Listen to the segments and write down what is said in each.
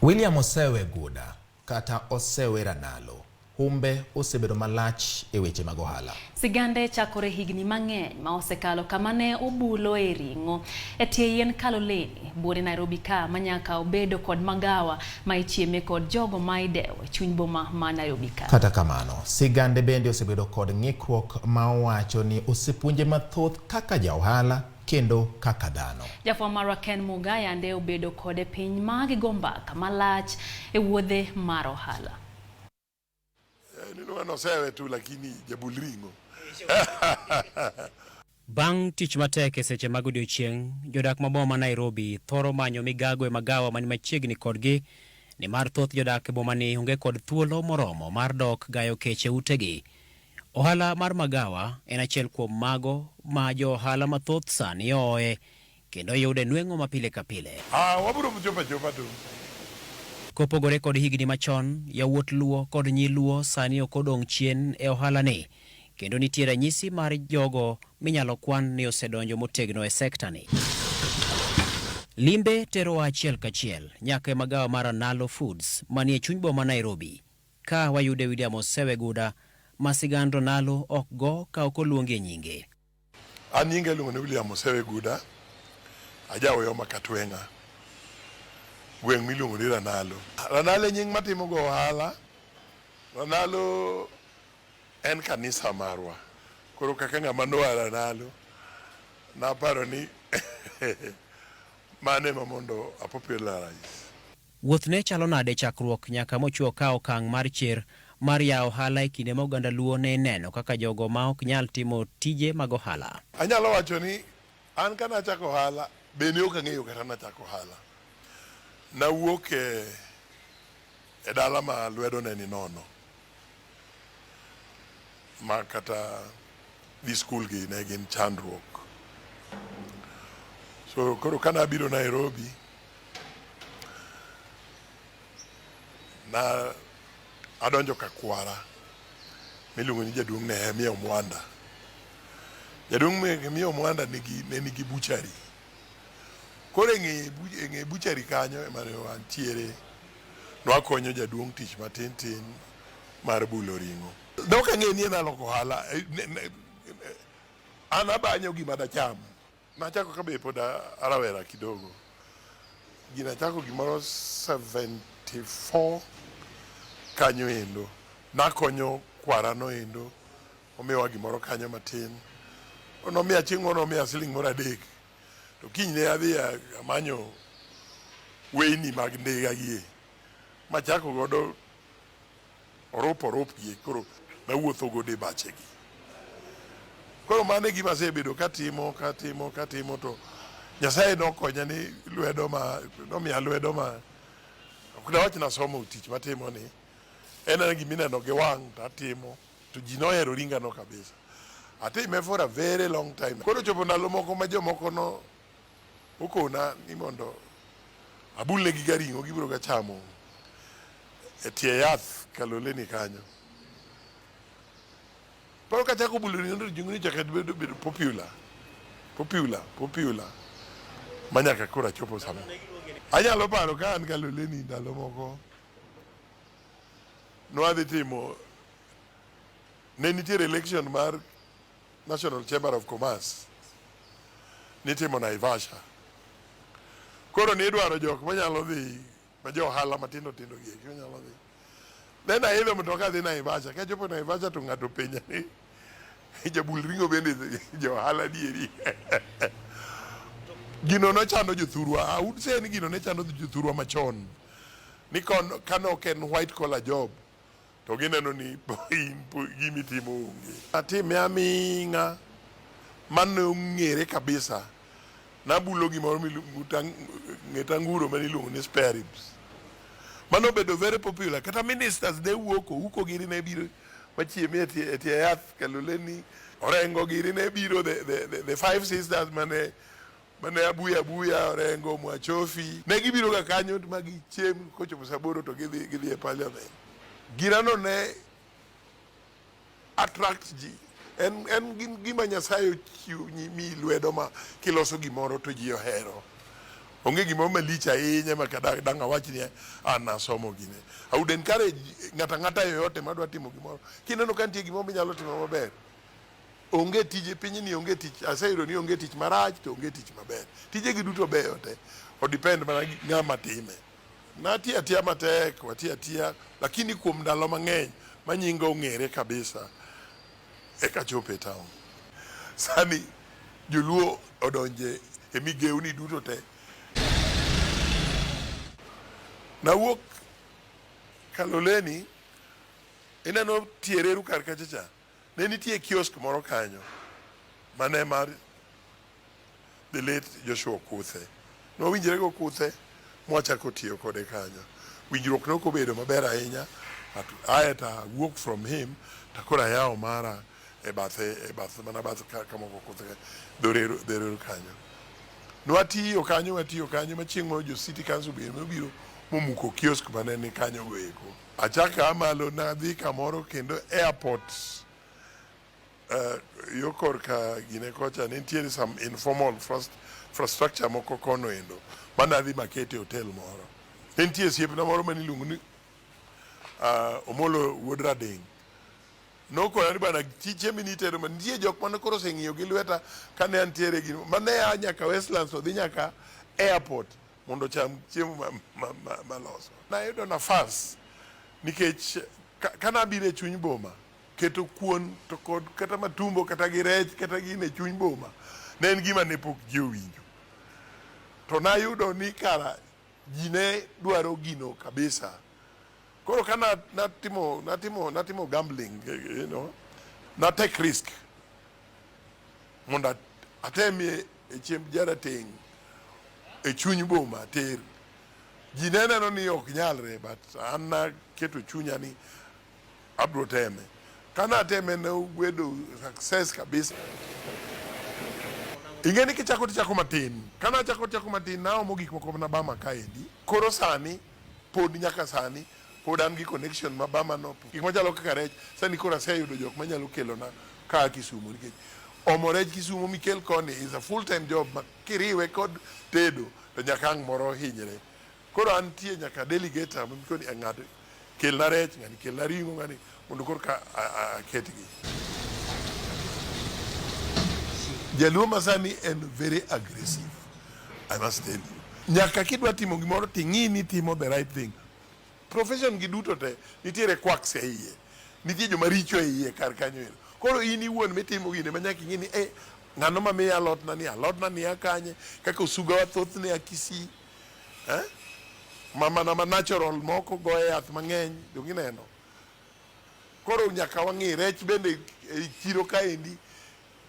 William Osewe Guda kata Osewe Ranalo humbe osebedo malach e weche mag ohala. Sigande chakore higni mang'eny ma osekalo kama ne obulo e ring'o e tie yien Kaloleni, buore Nairobi ka ma nyaka obedo kod magawa ma ichieme kod jogo ma idewo e chuny boma ma Nairobi ka. Kata kamano, sigande bende osebedo kod ng'ikruok ma owacho ni osepuonje mathoth kaka ja ohala kendo kaka dhano. Jafwambo marwa Ken Muga yande obedo kode piny ma gigo mbaka malach e wuodhe mar ohala. Niluonga nosewe tu lakini jabul ring'o. Bang' tich matek e seche mag odiechieng', jodak ma boma ma Nairobi thoro manyo migago e magawa mani machiegni kodgi nimar thoth jodak e bomani onge kod thuolo moromo mar dok gayo kech e utegi. Ohala mar magawa en achiel kuom mago ma jo ohala mathoth sani ooye kendo yude nweng'o ma pile ka pile. Ah, wabiro chopo achopa to. Kopogore kod higni machon, yawuot Luo kod nyi Luo sani ok odong' chien e ohalani kendo nitie ranyisi mar jogo minyalo kwan ni osedonjo motegno e sektani. Limbe terowa achiel kachiel nyaka e magawa mar Analo Foods manie chuny boma Nairobi. Ka wayude William Osewe Guda ma sigand Ronaldo ok go ka ok oluongie nyinge. An nyinga iluongo ni William Osewe Guda, aja Uyoma Katweng'a, gweng' miluongo ni Ranalo. Ranalo e nying matimo go ohala. Ranalo en kanisa marwa. Koro kaka ng'ama noa Ranalo, naparo ni mano ema mondo a popularize. Wuoth ne chalo nade chakruok nyaka mochwo okaw okang' mar chir mar yawo ohala e kinde ma oganda Luo ne ineno kaka jogo ma ok nyal timo tije mag ohala? Anyalo wacho ni an kane achako ohala be ne ok ang'eyo kata nachako ohala. Nawuok e e dala ma lwedo ne ni nono ma kata dhi skul gi ne gin chandruok. So koro kane abiro Nairobi Na adonjo Kakwara miluongo ni jaduong' Nehemia Omwanda. Jaduong' Nehemia Omwanda nigi, ne nigi buchari. Koro e ng'e e ng'e buchari kanyo ema ne wantiere. Nwakonyo jaduong' tich matin tin mar bulo ring'o. Ne ok ang'eyo ni en aloko ohala. Eh, an abanyo gima dacham. Nachako ka be pod arawera kidogo. Gini achako gimoro 74 kanyo endo. Nakonyo kwara no endo. Omiwa gimoro kanyo matin. Nomiya chieng' moro nomiya siling' moro adek. To kinyne adhi amanyo weyni mag ndiga gie. Machako godo orup orup gi koro nawuotho godo e bache gi. Koro mano e gima asebedo katimo katimo katimo to Nyasaye nokonya ni lwedo ma nomiya lwedo ma ok dawach nasomo tich matimo ni en ana gima ineno gi wang' to atimo to ji nohero ringa no kabisa. Atime for a very long time. Koro ochopo ndalo moko ma jomoko no okona ni mondo abulnegi ga ring'o gibiro ga chamo e tie yath Kaloleni kanyo. Koro kachako bulo ring'o to ring'o ni chako bedo bedo popular. Popular, popular. Ma nyaka koro achopo sama. Anyalo paro ka an Kaloleni ndalo moko nwadhi timo ne nitiere election mar National Chamber of Commerce nitimo Naivasha. Koro nidwaro jok manyalo dhi ma jo ohala matindo tindo gi eki manyalo dhi. Then aidho mtoka adhi Naivasha. Kachopo Naivasha to ng'ato penja ni jabul ring'o bende jo ohala adieri. Gino nochando jothurwa. I would say ni gino ne chando jothurwa machon. Ni kon, kane ok en white collar job to gineno ni in gima itimo onge. Atime aming'a mane ong'ere kabisa. Nabulo gimoro ng'et anguro mane iluongo ni spare ribs. Mano obedo very popular. Kata ministers ne wuok, Ouko giri ne biro machiemi e tie, e tie yath, Kaloleni, Orengo giri ne biro, the five sisters mane mane Abuya Abuya, Orengo, Mwachofi, ne gibiro ga kanyo ma gichiem kochopo saa aboro to gidhi gidhi e parliament. Girano ne attract ji. En, en gima Nyasaye ochiwo mi lwedo ma kiloso gimoro to ji ohero. Onge gimoro malich ahinya ma kada dang' awach ni an nasomo gine. I would encourage ng'ato ang'ata yoyote madwa timo gimoro. Kineno ka nitie gimoro minyalo timo maber, onge tije pinyni onge tich aseyudo ni onge tich marach to onge tich maber. Tijegi duto beyo te. O depend mana gi ng'ama time. Natiyo atiya matek, watiyo atiya, lakini kuom ndalo mang'eny ma nyinga ong'ere kabisa eka chopo e town. Sani joluo odonje e migewni duto te. Nawuok Kaloleni, ineno tie reru kar kacha cha, ne nitie kiosk moro kanyo mane mar the late Joshua Okuthe. Nwawinjre gi Okuthe mwachako tiyo kode kanyo. Winjruok ne ok obedo maber ahinya but ae to awuok from him to koro ayawo mara e bathe e bath mana bath kama Okuthe dho reru dho reru kanyo. Nwatiyo kanyo watiyo kanyo ma chieng' moro jo city council bende nobiro momuko kiosk mane ni kanyo go eko. Achako aa malo nadhi kamoro kendo airport yo korka gine kocha ne nitiere some informal infrastructure moko kono endo mane adhi makete hotel moro. Ne nitie osiepna moro mane iluongo ni Omolo wuod Radeng'. Nokona ni bana chiembi ni itedo ma nitie jok mane koro oseng'iyo gi lweta kane antiere gi mane a nyaka Westlands odhi nyaka airport mondo ocham chiemo maloso. Nayudo nafas nikech ka nabiro e chuny boma keto kuon to kod kata matumbo kata gi rech kata gine e chuny boma ne en gima ne pok ji owinjo. To nayudo ni kara ji ne dwaro gino kabisa. Koro ka natimo natimo natimo gambling, you know, na take risk mondo atemie e chiemb jarateng' e chuny boma ter. Ji ne neno ni ok nyalre but an naketo chunya ni abro teme. Ka nateme ne obedo success kabisa. Ing'e ni kichako tichako matin. Ka nachako tichako matin naomo gik moko mana Bama kaendi. Koro sani pod nyaka sani pod an gi connection ma Bama no. Gik machalo kaka rech sani koro aseyudo jok manyalo kelona kaa Kisumu nikech omo rech Kisumu mikel koni is a full time job ma kiriwe kod tedo to nyaka ang' moro hinyre. Koro antie nyaka delegate mikoni ng'ato kelna rech, ng'ani kelna ring'o, ng'ani mondo koro ka aketgi. Jaluo masani en very aggressive, I must tell you. Nyaka kidwa timo gimoro ting'i ni timo the right thing. Profession gi duto te nitiere quacks e iye. Nitie joma richo e iye kar kanyo ero. Koro in iwuon mitimo gine ma nyaka ing'i ni eh, ng'ano mamiya alotna ni, alotna ni a kanye, kaka osuga wa thothne a Kisii. Eh? Ma mana ma natural moko goye yath mang'eny, donge ineno? Koro nyaka wang'i rech bende e chiro kaendi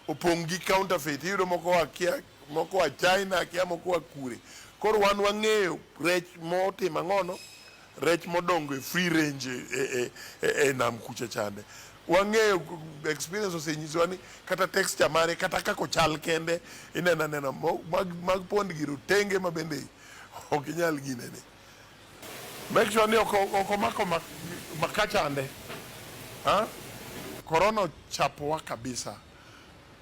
opong' gi counterfeit. Iyudo moko oa kia, moko oa China, kia moko oa kure. Koro wan wang'eyo rech motimo ang'ono, rech modongo e free range e, e, e, e nam kucha chande. Wang'eyo experience osenyisowa ni kata texture mare kata kaka ochal kende ineno anena mag, mag pond gi rotenge ma bende ok inyal ginene. Make sure ni ok omako maka chande. Ha? Corona ochapowa kabisa.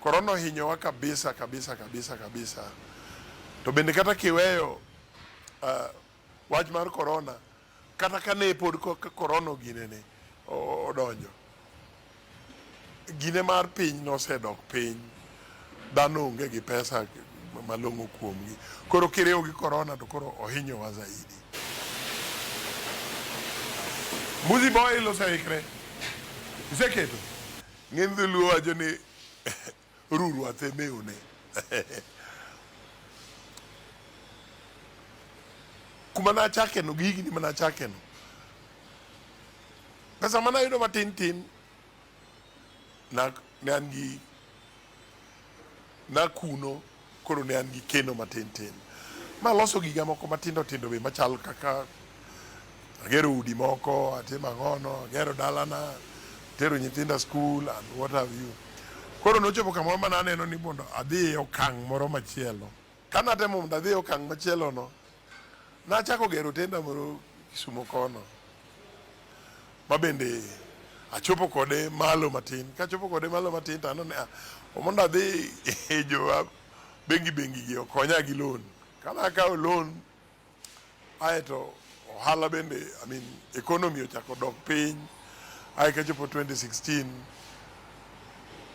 Corona ohinyowa kabisa kabisa kabisa kabisa. To bende kata kiweyo wach mar corona, kata ka ne pod corona oginene odonjo, gine mar piny nosedok piny, dhano onge gi pesa malong'o kuomgi. Koro kiriwo gi corona to koro ohinyowa zaidi. Mbuzi boil oseikre. Iseketo? Ng'eny dholuo wacho ni rurwath e mewne. Kuma nachakeno gi higni manachakeno, pesa mane ayudo matin tin na, ne an gi nakuno koro ne an gi keno matin tin maloso giga moko matindo tindo be machal kaka agero udi moko, atimo ang'ono, agero dalana, tero nyithinda skul and what have you. Koro nochopo kamoro ma naneno ni mondo adhi e okang' moro machielo. Ka natemo mondo adhi e okang' machielo no, nachako gero otenda moro Kisumo kono ma bende achopo kode malo matin. Kachopo kode malo matin to aneno ni ah, mondo adhi e jo bengi bengi gi okonya gi loan. Kane akawo loan aeto ohala bende, I mean, economy ochako dok piny ae kachopo 2016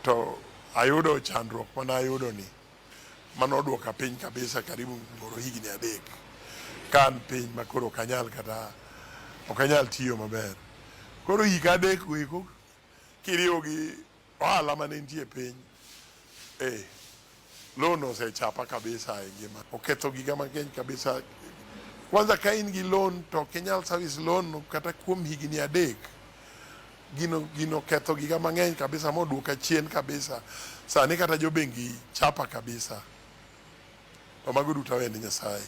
to ayudo chandruok mane ayudo ni mano oduoka piny kabisa karibu ngoro higni adek ka an piny ma koro ok anyal kata ok anyal tiyo maber. Koro hika adek go eko kiriwo gi ohala mane nitie piny eh, loan osechapa kabisa e ngima. Oketho giga mang'eny kabisa. Kwanza ka in gi loan to ok inyal service loan kata kuom higni adek. Gino, gino ketho giga mang'eny kabisa moduoka chien kabisa. Sani kata jo bengi chapa kabisa. To mago duto awe ne Nyasaye.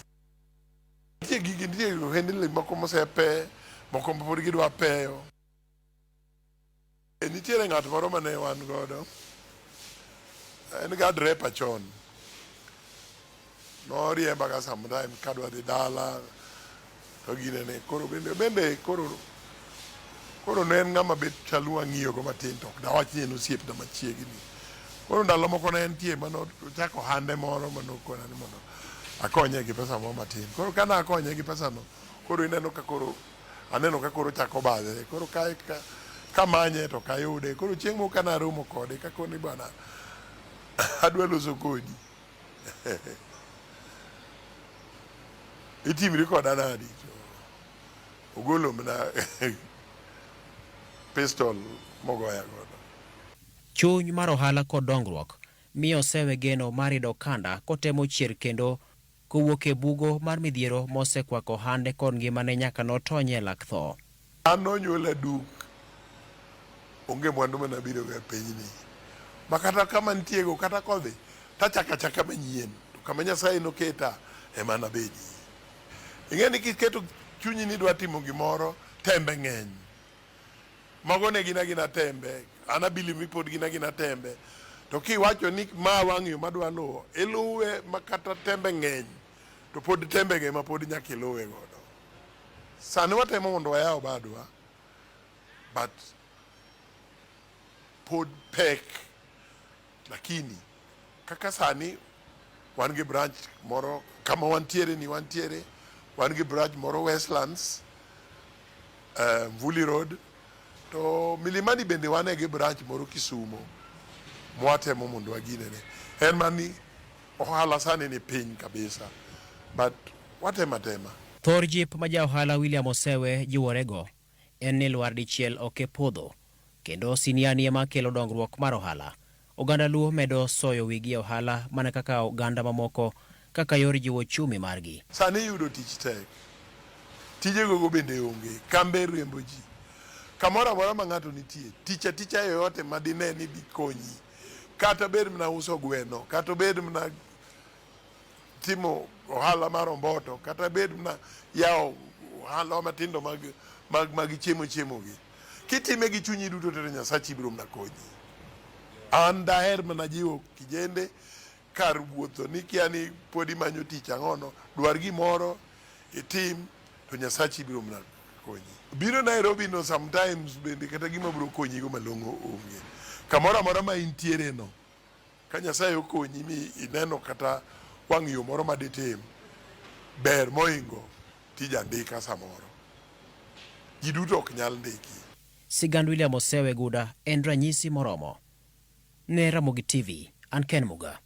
Nitie gigi, nitie ohendni moko mosepe, moko pod gidwa peyo. E, nitiere ng'at moro mane wan godo, en ga drepa chon. Noriemba ga sometime kadwa dhi dala to ginene koro bende bende koro koro ne en ng'ama bet chal wang'iyo go matin to ok dawach ni en osiepna machiegni. Koro ndalo moko ne entie mane ochako ohande moro mane okona ni mondo akonye gi pesa moro matin. Koro kane akonye gi pesano, koro ineno ka koro aneno ka koro ochako badhre. Koro ka, ka, kamanye to ok ayude. Koro chieng' moro kane aromo kode kakone ni bwana adwa loso kodi. Itimri koda nadi? To ogolo mana pistol mogoya godo. Chuny mar ohala kod dongruok miyo osewe geno mar rido okanda kotemo chier kendo kowuok e bugo mar midhiero mosekwako ohande kod ngimane nyaka notony e lak tho. An nonyuola duk, onge mwandu mane abirogo e pinyni. Ma kata kama ntiego kata kodhi, tachako achaka manyien. To kama Nyasaye noketa ema nabedie. Ing'e ni kiketo chunyi ni idwa timo gimoro, tembe ng'eny. Mago ne gin agina tembe. An abili ni pod gin agina tembe. To kiwacho ni ma wang' yo madwa luwo, iluwe ma kata tembe ng'eny, to pod tembego ema pod nyaka iluwe godo. Sani watemo mondo wayaw badwa, but pod pek. Lakini kaka sani wan gi branch moro kama wantiere ni wantiere, wan gi branch moro Westlands, Mvuli Road, to Milimani bende wane gi branch moro Kisumo mwatemo mondo waginene. En mani ohala sani ni piny kabisa, but watemo atema. Thor jip ma ja ohala William Osewe jiworego en ni lwar dichiel ok e podho kendo siniani ema kelo dongruok mar ohala. Oganda Luo medo soyo wigi e ohala mana kaka oganda mamoko kaka yor jiwo ochumi margi. Sani yudo tich tek. Tijego go bende onge. Kambe riembo ji. Kamoro amora ma ng'ato nitie, tich aticha yoyote ma dine ni dikonyi. Kata bed mana uso gweno, kata obed mana timo ohala mar omboto, kata bed mana yawo ohala matindo mag, mag, mag chiemo chiemo gi. Kitime gi chunyi duto to Nyasachi biro mana konyi. An daher mana jiwo kijende kar wuotho ni kia ni pod imanyo tich ang'ono, dwar gimoro itim to Nyasachi biro mana konyi. Biro Nairobi no sometimes bende kata gima biro konyigo malong'o onge. Kamoro amora ma intiere no, ka Nyasaye okonyi mi ineno kata wang' yo moro ma ditim, ber mohingo tij andika samoro. Ji duto ok nyal ndiki. Sigand William Osewe Guda en ranyisi moromo. Ne Ramogi TV, an Ken Muga.